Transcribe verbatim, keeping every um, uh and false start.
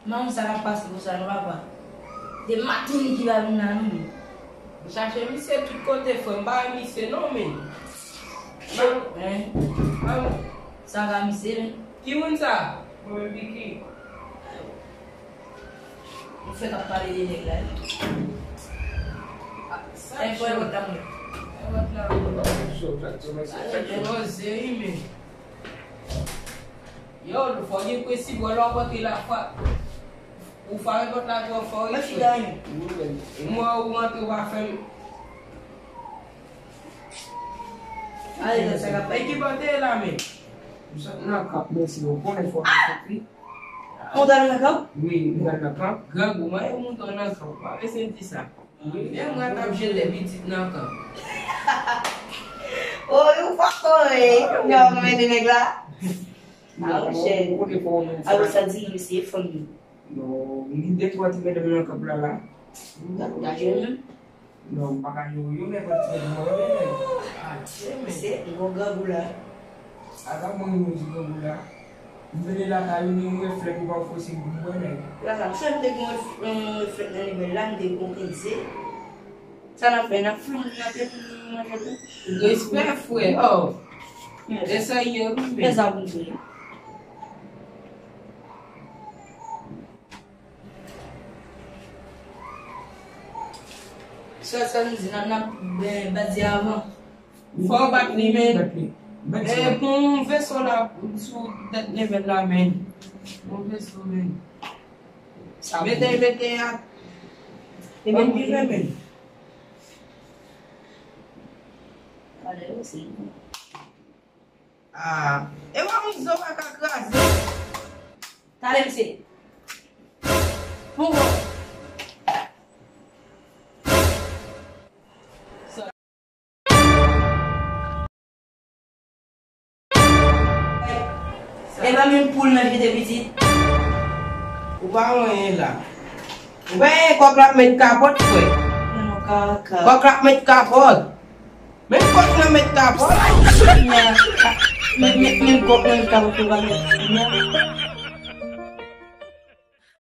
Manman, sa k ap pase konsa non, papa? De maten ki pa vin la non, men. M chache misye tout kote, frè, m pa wè misye non, men. Hein? Sa ka misye, men. Ki moun sa? Mwen menm Vicky. Ou fèk ap pale de nèg la, wi. Sa e fò e vòt la mwen. E vòt la. Yo, fò gen prensip, wè lè w rantre la, fò ou fare vòt la twò fò. Mwen fida, wi. Mwen ou rantre, ou pa fè m. Ale, sa ka. E ki bò te ye la, men? M sot nan kanp, men si ou konnen fò m sot, wi. Ou t al nan kanp? Wi, m t al nan kanp. Grangou, mwen e moun t al nan kanp. Pa bezwen di sa. Wi, men mwen t ap jete pitit nan kanp. Oh, ou fò kore. Yo, mwen de nèg la. Ah, monchè. Apre sa, di nou, se fanm li. Non, li de twa ti medam nan kanp la, la. Ou ta, ou ta jwenn menm? Non, m pa ka jwenn yo, men pati mwen mwen renmen. Adye, men. Se yon grangou la. Ata mwen yon ti grangou la. M vini lakay ou, ni yon reflèk ou pa fòse m pou mwen, men. La sa, m sèl te gen yon ref-, yon reflèk nan limèl la, m te gen yon kenze. Sa n ap fè, n ap fè, n ap fè, n ap fè. Respè, frè. Oh. E sa ye, wi, men. E sa pou m fè. Sèl sa nou di, n ap, n ap, ben, bandi avan. Fò w bat li, men. Bat li. Bat li. E pou yon veso la, sou tèt nevèl la, men. Yon veso, men. Sa mete, mete a. E men ki renmen. Ale, osi. Ah, e pa yon zo pa ka kraze. Talè, mesye. Pou. E pa menm poul nan jete pitit. Ou pa wè anyen la. Ou pa wè kòk la ap met kapòt, frè. Nan kaka. Kòk la ap met kapòt. Men kòk nan met kapòt. Men, men, men kòk nan met kapòt pou pa met.